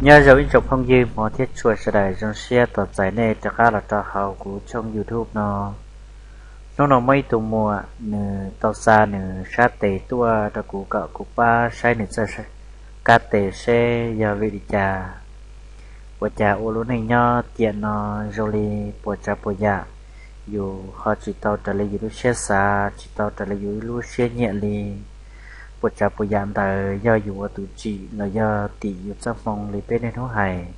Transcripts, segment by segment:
Nyob zoo ib tsoom phooj ywg Hmoob thiab tshua sawv daws, zoo siab tos txais nej rov qab los rau hauv kuv tshooj YouTube no. Hnub no muaj ib tug muam nws tau xa nws sab tes tuaj rau kuv kom kuv pab saib nws txoj kab tes seb yog vim li cas. Ua cas ua lub neej nyob tiam no zoo li puas tsav puas yam, yus ho tsis tau raws li yus lub siab xav, tsis tau raws li yus lub siab nyiam li. Puas tsav puas yam ntawd yog yus ua tus tsim los yog tim yus txoj hmoo li peb niaj hnub hais.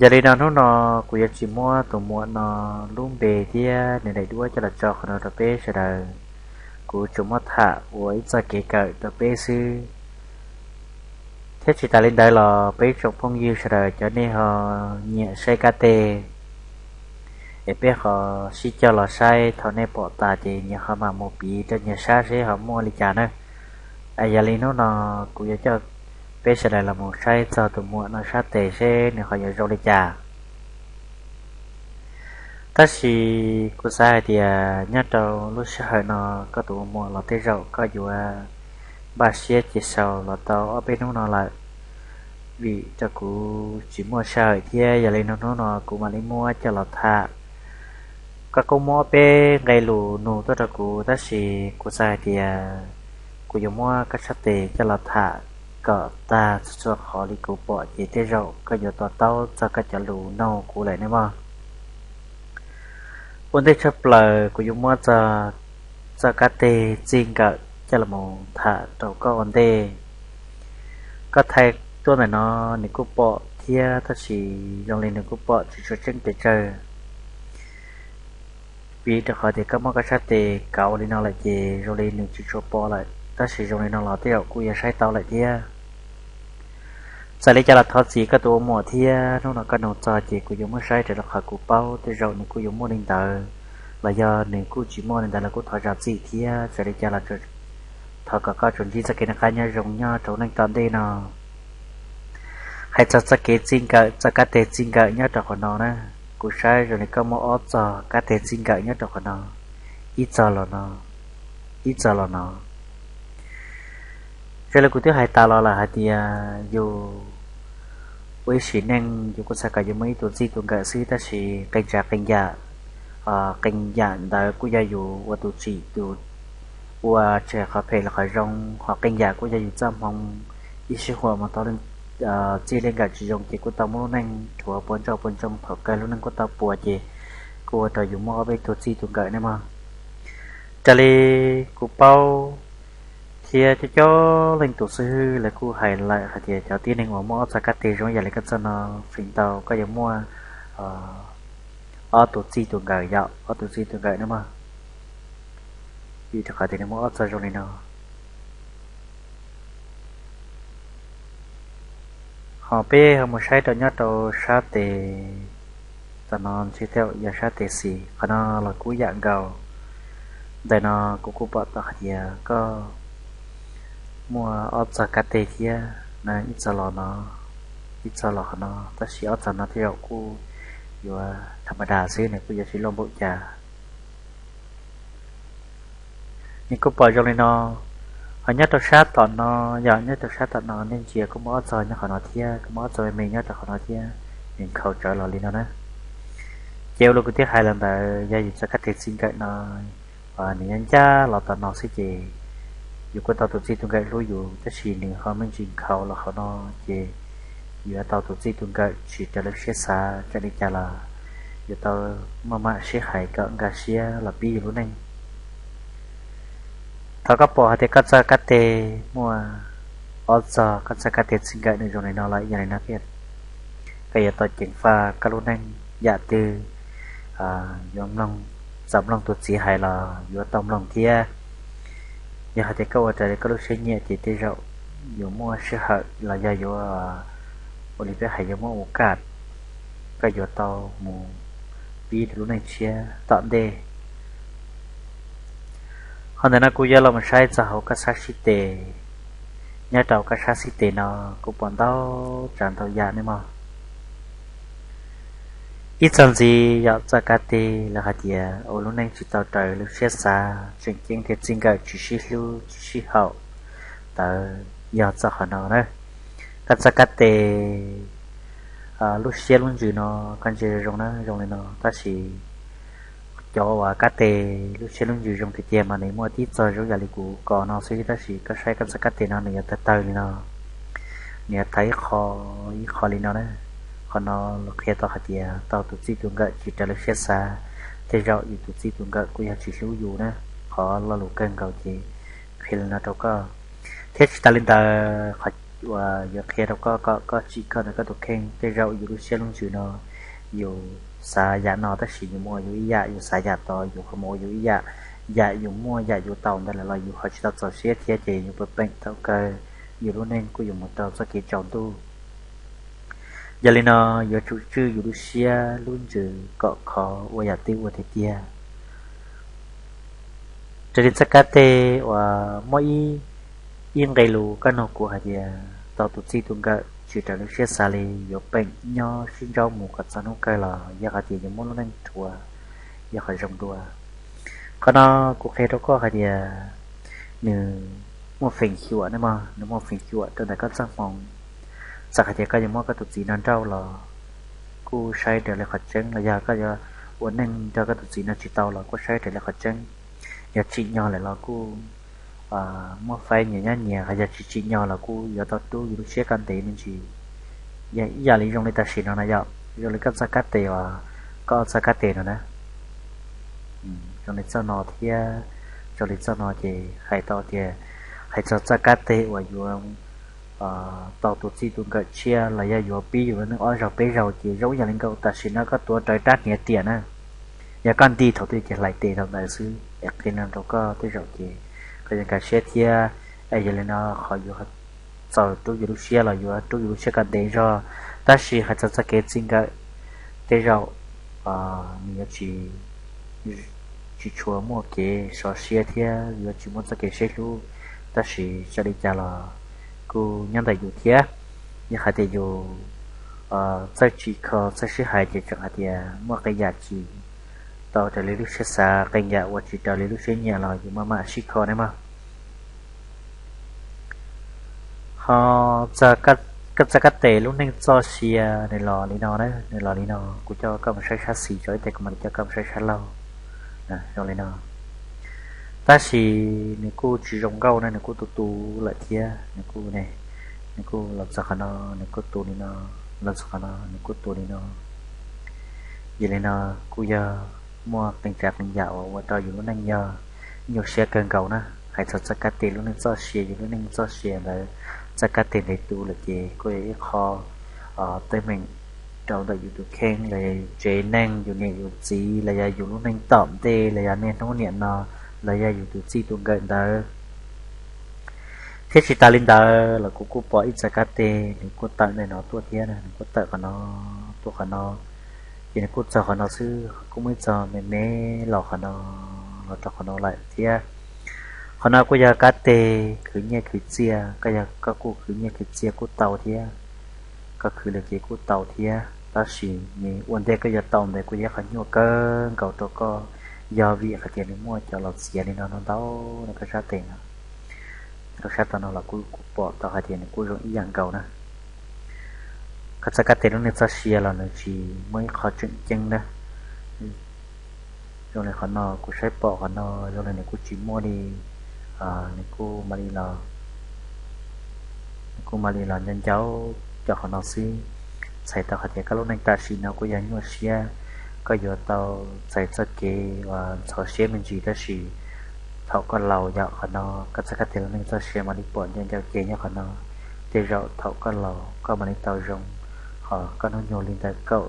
Yog li no hnub no kuv yuav tsis muab tus muam no lub npe thiab nws daim duab coj los tso qhov no rau peb sawv daws. Kuv tsuas muab tham ua ib txoj kev kawm rau peb xwb. Thiab tsis tas li ntawd los peb ib tsoom phooj ywg sawv daws cov nej ho nyiam saib kab tes, es peb ho sib coj los saib, thaum nej pom tas ces nyias ho mam mus piv rau nyias saib seb ho muaj li cas na. Yog li hnub no kuv yuav coj peb sawv daws los mus saib txog tus muam no sab tes seb nws ho yuav zoo li cas. Tab sis kuv xav hais tias nyob rau lub sij hawm no koj tus ua muam los tej zaum koj yuav npaj siab cia sau los tau ob peb hnub no lawm, vim rau kuv tsis muaj sij hawm thiab. Yog li no hnub no kuv mam li muab coj los tham. Koj kuj muab ob peb nqe lus nug tuaj rau kuv, tab sis kuv xav hais tias kuv yuav muab koj sab tes coj los tham kom tag txhua txhua qhov li kuv pom ces tej zaum koj yuav to taub txog koj cov lus nug kuv lawm ne mog. Ua ntej tshaj plaws kuv yuav muab txog txoj kab tes txij nkawm coj los tham rau koj ua ntej. Koj thaij tuaj ntawm no nws kuj pom thiab, tab sis zoo li nws kuj pom tsis tshua tseeb pes tsawg. Vim rau qhov tias koj muab koj sab tes kauv li no lawm ces zoo li nws tsis tshua pom lawm, tab sis zoo li no los tej zaum kuj yuav saib tau lawm thiab. Txawm li cas los thov txim koj tus ua muam thiab, hnub no koj nug txog ces kuv yuav muab saib raws li qhov kuv paub, tej zaum nws kuj yuav muaj li ntawd, los yog nws kuj tsis muaj li ntawd los kuj thov zam txim thiab. Txawm li cas los thov kom koj tsuas ntsib txoj kev noj qab nyob zoo nyob rau neej tom ntej no. Hais txog txoj kev txij nkawm, txoj kab tes txij nkawm nyob rau qhov no na, kuv saib zoo li koj muaj ob txog kab tes txij nkawm nyob rau qhov no, ib txog los no, ib txog los no. Raws li kuv twb hais tas los lawm hais tias yus ua ib sim neej yus kuj xav kom yus muaj ib tug txij tus nkawm xwb, tab sis qee tsav qee yam, qee yam ntawd kuj yog yus ua tus tsim tus ua tseg qhov phem los qhov zoo, ho qee yam kuj yog yus txoj hmoo ib sij huam mus tau leej txij leej nkawm tsis zoo ces kuj tau muab lub neej rhuav puas ntsoj puas ntsoog, thaum kawg lub neej kuj tau puas ces kuj ua rau yus muaj ob peb tug txij tus nkawm ne mog. Raws li kuv paub thiab coob coob leej tus xib hwb lawv kuj hais lawm hais tias cov tib neeg uas muaj ob txog kab teg zoo yam li koj txoj no feem ntau koj yuav muaj ob tug txij tus nkawm, yog ob tug txij tus nkawm ne mog. Vim rau qhov tias nws muaj ob txog zoo li no. Ho peb ho mus saib rau nyob rau sab tes, tam no ntshe tej zaum yog sab tes xis, qhov no los kuj yam nkaus. Ntawm no kuv kuj pom tau hais tias koj muaj ob txog kab teg thiab na, ib txog los no, ib txog los qhov no, tab sis ob txog no tej zaum kuj yuav tham ma das xwb, nws kuj yuav tsis loj npaum cas. Nws kuj pom zoo li no. Ho nyob rau sab tom no, yog nyob rau sab tom no nej ntsia kuj muaj ob txog nyob qhov no thiab, kuj muaj ob txog me me nyob rau qhov no thiab, nws nkhaus tsawv los li no na. Ces ua li kuv twb hais los ntawd, yog yus txoj kab teg txij nkawm no nws yuav ncaj los tom no xwb ces yus kuj tau tus txij tus nkawm hlub yus, tab sis nws ho me ntsis nkhaus los qhov no ces yuav tau tus txij tus nkawm tsis raws lub siab xav, txawm li cas los yuav tau maj mam sib hais kom nkag siab los pib yus lub neej. Thaum koj pom hais tias koj txoj kab teg muaj ob txog, koj txoj kab teg txij nkawm nws zoo li no lawm, yog li no koj yuav tau ceev faj koj lub neej yam twg, yuav mloog, txawm mloog tus txiv hais los yuav tau mloog thiab. Yog hais tias koj ua raws li koj lub siab nyiam ces tej zaum yuav muaj sij hawm los yog yuav ua li peb hais yuav muaj ua kaj, koj yuav tau mus pib lub neej tshiab tom ntej. Ho ntawm no kuv yuav los mus saib txog hauv koj sab xib tes. Nyob rau koj sab xib tes no kuj pom ntau tsav ntau yam ne mog. Ib txog ntxiv yog txoj kab teg lawv hais tias ua lub neej tsis tau raws lub siab xav, tseem ceeb tias txij nkawm tsis sib hlub tsis sib haum, tawd yog txoj qhov no na. Koj txoj kab tes lub siab lub ntsws no koj ntsia zoo zoo na, zoo li no, tab sis cov uas kab tes lub siab lub ntsws zoo tiag tiag mas nws muaj tib txoj zoo yam li kuv kos no xwb, tab sis koj saib koj txoj kab tes no nws yuav tawg tawg li no, nws yuav tawg ib qho, ib qho li no na. Qhov no los qhia tau hais tias tau tus txij tus nkawm tsis raws lub siab xav. Tej zaum yus tus txij tus nkawm kuj yog tsis hlub yus na. Qhov lo lus kawg nkaus ces qhia li no rau koj. Thiab tsis tas li ntawd, qhov uas yuav qhia rau koj kom koj tsim kho ntawm koj tus kheej, tej zaum yus lub siab lub ntsws no yus xav yam no tab sis yus muaj yus ib yam, yus xav yam tod yus ho muaj yus ib yam. Yam yus muaj yam yus tau ntawd lawm los yus ho tsis tau txaus siab thiab ces yus puas peem thaum kawg yus lub neej kuj yuav mus rau txoj kev tsaus ntuj. Yog li no, yuav tsum tswj yus lub siab lub ntsws kom khov ua yam twg ua tiag tiag. Raws li txoj kab tes uas muaj ib, ib nqe lus koj nug kuv hais tias tau tus txij tus nkawm tsis raws lub siab xav li, yuav peem nyob sib ntsauj mus kom txog hnub kawg los yog hais tias yuav muab lub neej rhuav, yog qhov zoo dua. Qhov no kuv qhia rau koj hais tias nws muaj feem xyuam ne mog, nws muaj feem xyuam rau ntawm koj txoj hmoo. Txawm hais tias koj yuav muab koj tus txiv no nrauj los kuj saib raws li qhov tseeb, los yog koj yuav ua neej nrog koj tus txiv no tsis tau los kuj saib raws li qhov tseeb. Yog tsim nyog lawm los kuj muab faib nyias nyob nyias, yog tsis tsim nyog los kuj yuav tau rub yus lub siab koj ntev me ntsis. Yog ib yam li zoo li tam sim no na yom, zoo li koj txoj kab tes uas, koj txoj kab tes no na, zoo li txoj no thiab, zoo li txoj no ces hais tau tias, hais txog txoj kab tes uas yuav tau tus txij tus nkawm tshiab los yog yuav pib yus lub neej ob zaug peb zaug ces zoo ib yam li nkaus tam sim no koj tuav rawv rab hniav riam na. Yog koj nti thaum twg ces hlais tes thaum ntawd xwb. Es qhia no rau koj tej zaum ces koj yuav nkag siab thiab. Es yog li no qhov yuav txaus rub yus lub siab los yuav rub yus lub siab kom ntev zog, tab sis hais txog txoj kev txij nkawm tej zaum nws yuav tsis, tsis tshua muaj kev sov siab thiab yuav tsis muaj txoj kev sib hlub. Tab sis txawm li cas los kuj nyob ntawm yus thiab. Yog hais tias yus txawj tsim kho txawj sib hais ces tseem hais tias muaj qee yam tsis tau raws li lub siab xav, qee yam ua tsis raws li lub siab nyiam los yus maj mam sib kho ne mog. Ho koj txoj kab tes lub neej txoj sia nws los li no na, nws los li no, kuv coj koj mus saib sab xis tso ib teg kuv mam li coj koj mus saib sab laug. Zoo li no. Tab sis nws kuj tsis zoo nkauj na, nws kuj tu tu lawm thiab, nws kuj ne, nws kuj los txog qhov no, nws kuj tu li no, los txog qhov no nws kuj tu li no. Yog li no kuj yog muaj qee tsav qee yam uas ua rau yus lub neej yog nyuaj siab kawg nkaus na. Hais txog txoj kab tes lub neej txoj sia, yus lub neej txoj sia ntawd txoj kab tes ntev tu lawm ces kuj yog ib qho teeb meem rau ntawm yus tus kheej los yog yus tsev neeg, yus niam yus txiv los yog yus lub neej tom ntej los yog niaj hnub niam no los yog yus tus txij tus nkawm ntawd. Thiab tsis tas li ntawd los kuv kuj pom ib txoj kab tes nws kuj tawm ntawm no tuaj thiab, nws kuj tawm qhov no tuaj qhov no, ces nws kuj txog qhov no xwb, kuj muaj ib txoj me me los qhov no, los rau qhov no lawm thiab. Qhov no kuj yog kab tes khwv nyiaj khwv txiaj, koj yog koj kuj khwv nyiaj khwv txiaj kuj tau thiab, koj khwv li ces kuj tau thiab, tab sis nws ua ntej koj yuav tau ntawd kuj yog qhov nyuaj kawg nkaus rau koj, yog vim hais tias nws muaj cov los txiav li no ntau ntau na. Koj sab tes no, koj sab tom no los kuj kuv pom tau hais tias nws kuj zoo ib yam nkaus na. Koj txoj kab tes lub neej txoj sia los nws tsis muaj ib qho tseem ceeb na. Zoo li qhov no kuv saib pom qhov no zoo li nws kuj tsis muaj li, nws kuj mam li los, nws kuj mam li los nco nco cov qhov no xwb. Txhais tau hais tias koj lub neej tam sim no kuj yog nyuaj siab, koj yuav tau txais txoj kev uas ntxhov siab me ntsis, tab sis thaum koj laus yom, qhov no koj txoj kab tes lub neej txoj sia mam li pom nco nco ces nyob qhov no. Tej zaum thaum koj laus koj mam li tau zoo, ho koj hnub nyoog li ntawm kaum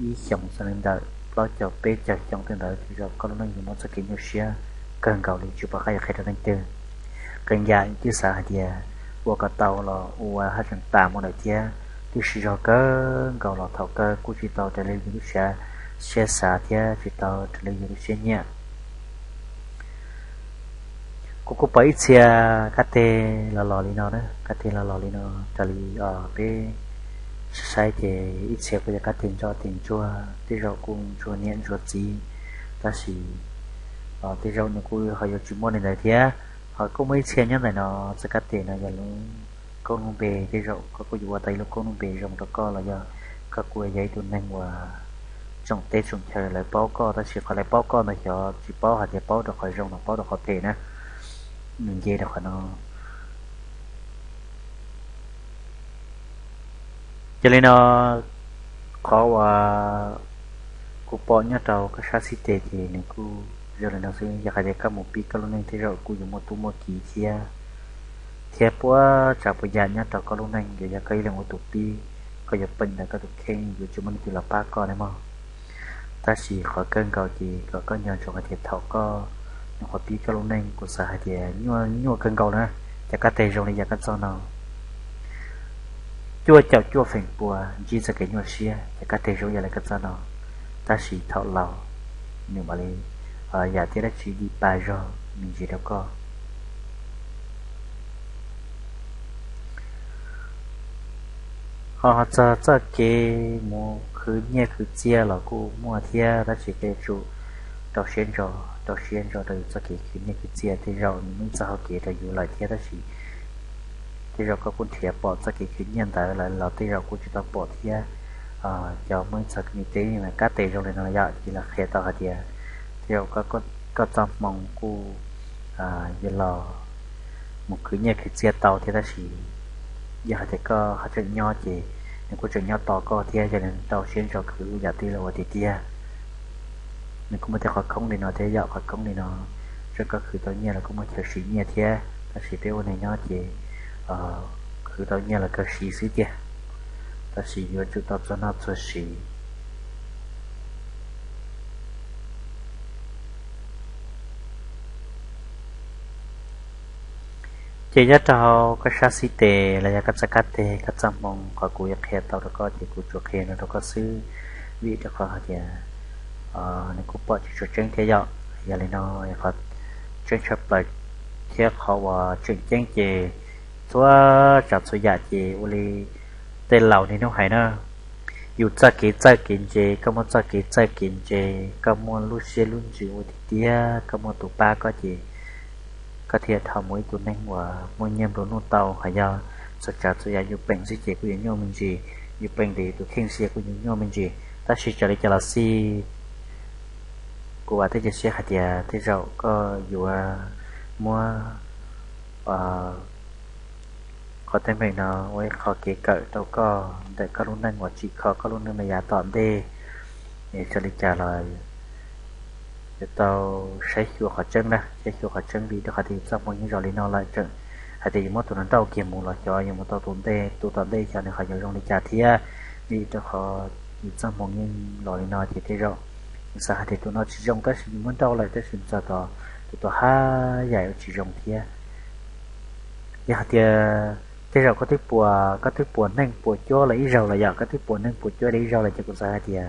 ib xyoos txog li ntawm plaub caug peb caug xyoo tej ntawd tej zaum koj lub neej yuav muaj txoj kev nyuaj siab kawg nkaus li tsis pom qab yuav qhia rau leej twg. Qee yam twb xav hais tias ua kom tau los ua haj tseem tas mus lawm thiab, twb siv zog kawg nkaus los thaum kawg kuj tsis tau raws li yus lub siab, siab xav thiab tsis tau raws li yus lub siab nyiam. Kuv kuj pom ib txhia kab tes los los li no na, kab tes los los li no, raws li peb saib ces ib txhia kuj yog kab tes ntso tes ntsuag, tej zaum kuj ntsuag niam ntsuag txiv, tab sis tej zaum nws kuj ho yuav tsis muaj li ntawd thiab. Ho kuj muaj ib txhia nyob ntawm no, txoj kab tes no yog lub koob lub npe, tej zaum koj kuj yuav ua tau ib lub koob lub npe zoo rau koj los yog koj kuj yog ib tug neeg uas tsoom teb tsoom chaw lawv paub koj, tab sis qhov lawv paub koj ntawd xyov tsis paub hais tias paub rau qhov zoo los paub rau qhov phem na. Nws nce rau qhov no. Yog li no, qhov uas kuv pom nyob rau koj sab xib teg ces nws kuj zoo li no xwb. Yog hais tias koj mus pib koj lub neej tej zaum kuj yuav muaj tub muaj kiv thiab, thiab puas tsav puas yam nyob rau koj lub neej yuav yog koj ib leeg ua tus pib, koj yuav peem ntawm koj tus kheej, yuav tsis muaj leej twg los pab koj li mog. Tab sis qhov kawg nkaus ces kom koj nco ntsoov hais tias thaum koj nyuam qhuav pib koj lub neej, kuv xav hais tias nyuaj nyuaj kawg nkaus na, ces kab teg zoo li yam koj txog no, cuaj caum cuaj feem pua ntsib txoj kev nyuaj siab, ces kab teg zoo ib yam li koj txog no. Tab sis thaum laus nws mam li yam thiab dab tsi li pa zog me ntsis rau koj. Ho txog txoj kev mus khwv nyiaj khwv txiaj los kuj muaj thiab, tab sis koj yuav tsum rau siab ntso, rau siab ntso rau yus txoj kev khwv nyiaj khwv txiaj. Tej zaum nws muaj ib txoj hau kev rau yus lawm thiab, tab sis tej zaum koj kuj nrhiav pom txoj kev khwv nyiaj ntawd lawm los tej zaum kuj tsis tau pom thiab. Cov muaj ib txoj kev me teb mas kab teg zoo li no yom, ces lawv qhia tau hais tias tej zaum koj txoj hmoo kuj yuav los mus khwv nyiaj khwv txiaj tau thiab, tab sis yog hais tias koj ho tseem nyob ces nws kuj tseem nyob tos koj thiab, yog li rau siab ntso khwv yam twg los ua tiag tiag. Nws kuj muaj tej qhov khoob li no thiab yom, qhov khoob li no txawm koj khwv tau nyiaj los kuj muaj chaw siv nyiaj thiab, tab sis peb ua neeg nyob ces khwv tau nyiaj los kawg siv xwb tiag, tab sis yuav tsum tau txuag noj txuag siv. Ces nyob rau koj sab xib teg los yog koj txoj kab teg koj txoj hmoo, qhov kuv yuav qhia tau rau koj ces kuv tsuas qhia no rau koj xwb, vim rau qhov hais tias nws kuj pom tsis tshua tseeb thiab yom. Yog li no, qhov tseeb tshaj plaws thiab qhov uas tseem ceeb ces txhua tsav txhua yam ces ua li tej laus niaj hnub hais na, yus txoj kev txawj kev ntse, koj muaj txoj kev txawj kev ntse, koj muaj lub siab lub ntsws ua tiag tiag, koj muaj tus pab koj ces koj thiaj tau mus ua ib tug neeg uas muaj nyiaj nplua nuj tau. Hos yog txhua tsav txhua yam yus peem xwb ces kuj yuav nyuaj me ntsis, yus peem ntawm yus tus kheej xwb kuj yuav nyuaj me ntsis. Tab sis txawm li cas los xij, kuv vam thiab cia siab hais tias tej zaum koj yuav muab qhov teeb meem no ua ib qho kev kawm rau koj ntawm koj lub neej uas tsim kho koj lub neej me yav tom ntej. Es txawm li cas los yuav tau saib xyuas qhov tseeb na, saib xyuas qhov tseeb, vim rau qhov tias yus txoj hmoo yeej zoo li no lawm, tseem hais tias yus muab tus no nrauj kiag mus los xyov yuav mus tau tus ntej, tus tom ntej xyov nws ho yuav zoo li cas thiab. Vim rau qhov yus txoj hmoo yeej los li no ces tej zaum yus xav hais tias tus no tsis zoo tab sis yus muab nrauj lawm tab sis txog tom tus tom haj yam yuav tsis zoo thiab. Yog hais tias tej zaum koj twb puas, koj twb puas neej puas cuab los ib zaug lawm yom, koj twb puas neej puas cuab los ib zaug lawm ces kuv xav hais tias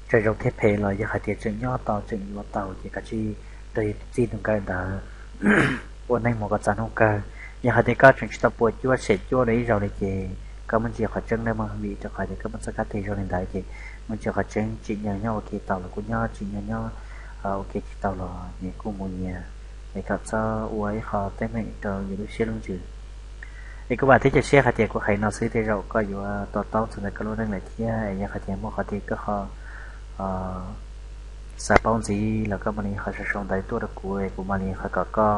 txawm zoo thiab phem los yog hais tias tseem nyob tau tseem yuav tau ces kav tsij nrog yus tus txij tus nkawm ntawd ua neej mus kom txog hnub kawg. Yog hais tias koj tseem tsis tau puas cuab xyem cuab los ib zaug li ces koj muab ntsia qhov tseeb na mog, vim rau qhov tias koj muaj txoj kab teg zoo li ntawd ces muab ntsia qhov tseeb, tsim nyog nyob ua ke tau los kuj nyob, tsim nyog nyob ua ke tsis tau los nyias kuj mus nyias, es kom txhob ua ib qho teeb meem rau yus lub siab lub ntsws. Es kuv vam thiab cia siab hais tias kuv hais no xwb tej zaum koj yuav to taub txog ntawm koj lub neej lawm thiab. Es yog hais tias muaj qhov twg koj ho xav paub ntxiv los koj mam li ho sau sau ntawv tuaj rau kuv, kuv mam li ho kom koj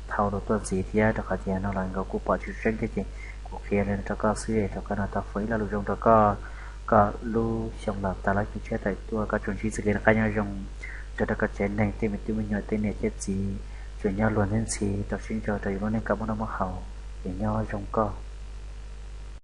thau rau tuaj ntxiv thiab, rau qhov tias no los nkaus kuj pom tsis tseeb thiab ces kuv qhia rau koj xwb, thov koj no tau foom ib lo lus zoo rau koj, kom lub xyoo los tas lawm, cuj tshiab tawm tuaj koj tsuas ntsib txoj kev noj qab nyob zoo, nrog rau koj tsev neeg tej me tub me nyuam tej niam tej txiv tsuas nyob luag ntxhi ntxhi rau siab ntso rau yus lub neej kom muaj noj muaj haus, es nyob zoo koj.